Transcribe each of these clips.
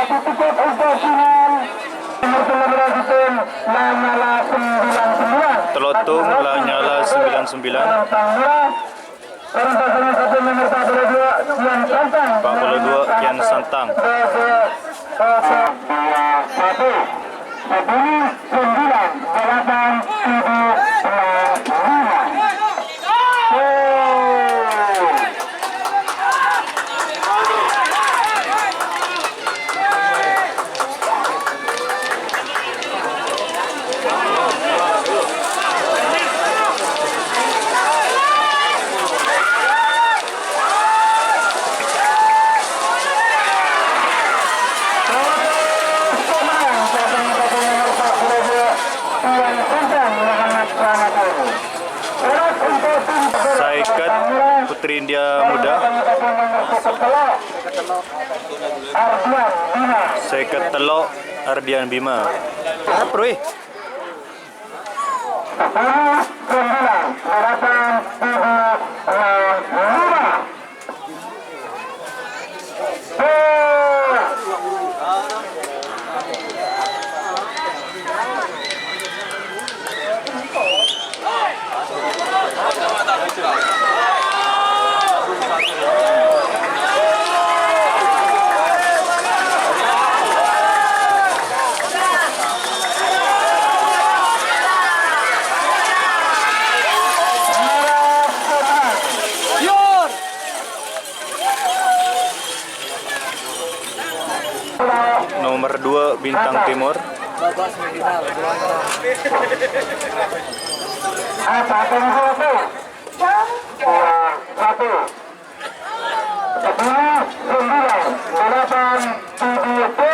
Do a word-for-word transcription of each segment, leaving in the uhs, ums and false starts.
Tiket untuk final nomor sembilan belas itu Lanyala sembilan sembilan. Telotong Lanyala sembilan sembilan. Nomor satu, nomor empat puluh dua, Kian Santang. Empat puluh dua, Kian Santang. Dua puluh satu, sepuluh sembilan, delapan tujuh, enam lima. Saiket Putri India Muda. Saiket tello' Ardian Bima. Apa, Rui? Nomor dua, Bintang Timur. Satu. Sepuluh, sembilan, delapan, tujuh, gol.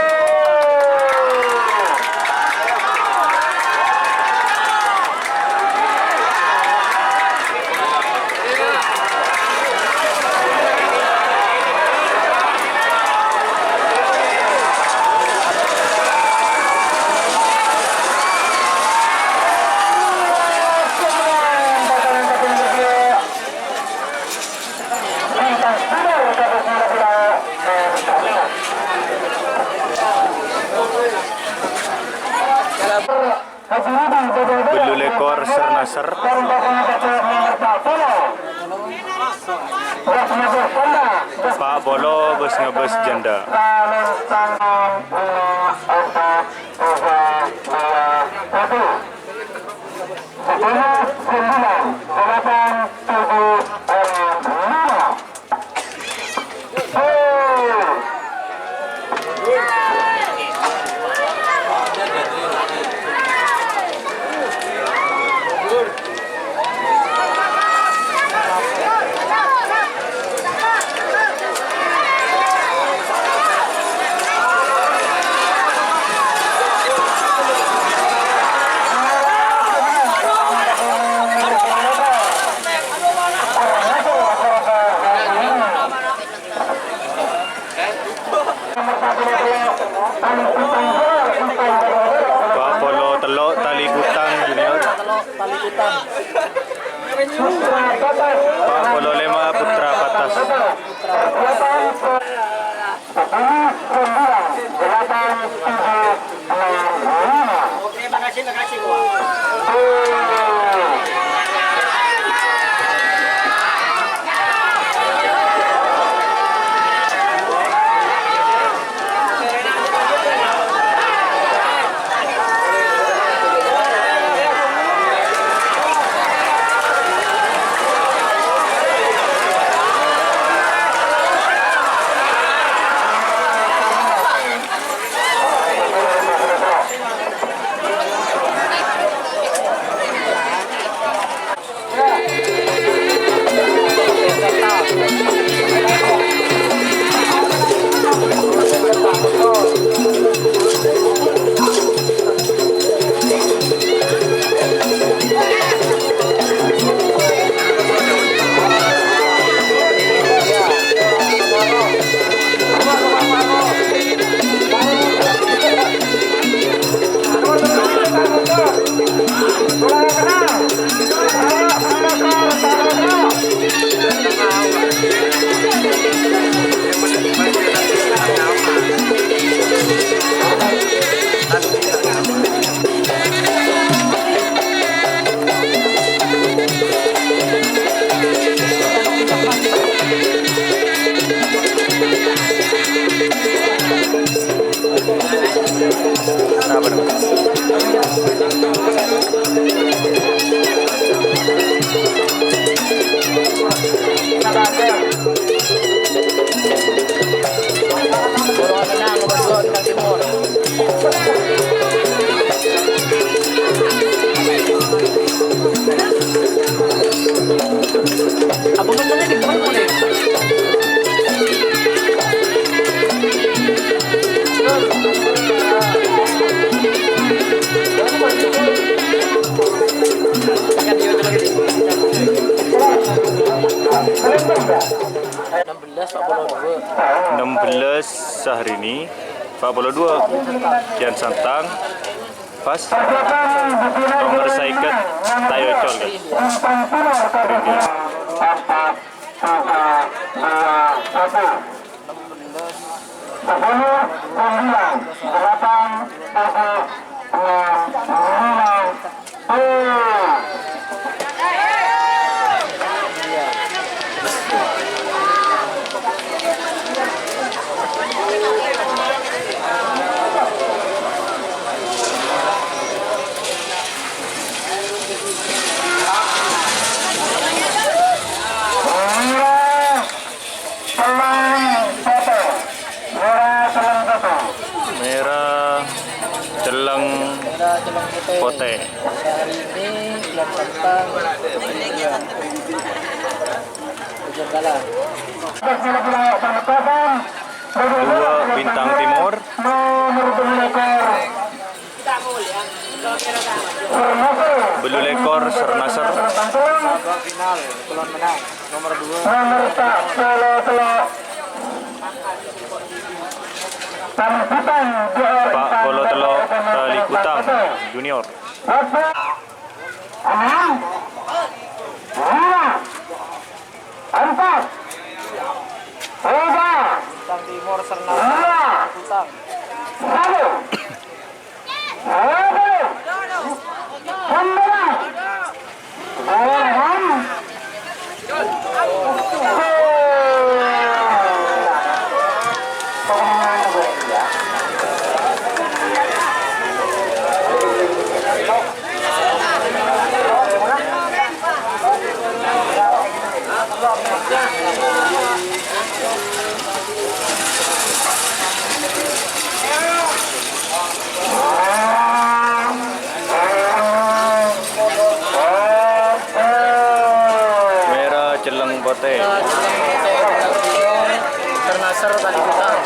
Bâllu lèkor, Sernasar. Pa' polo, Bâs Ngabâs Janda. Sepuluh, sembilan, delapan, tujuh, enam, lima. Pa' polo tello', Tali Kutang Junior. Pa' polo lèma', Putra Patas. Oke, makasih, makasih, Wak. Syahrini, empat puluh dua, Kian Santang, pas, nomor sèket, Tayo Col, kan? Sepuluh, sembilan, delapan, tujuh, enam, lima, tujuh. Mèra cellèng potè. Mèra cellèng potè. Mèra cellèng potè. Syahrini, Kian Santang, Bujur Kala. Dua Bintang Timur. Bâllu lèkor, Sernasr. Babak final, Kulon Menang, nomor dua. Empat puluh tello', Tali Kutang Junior. Enam, lima, empat, tiga, Bintang Timur, Sernasr, dua, Kutang. Satu. Mèra cellèng potè. Sernasr Tali Kutang.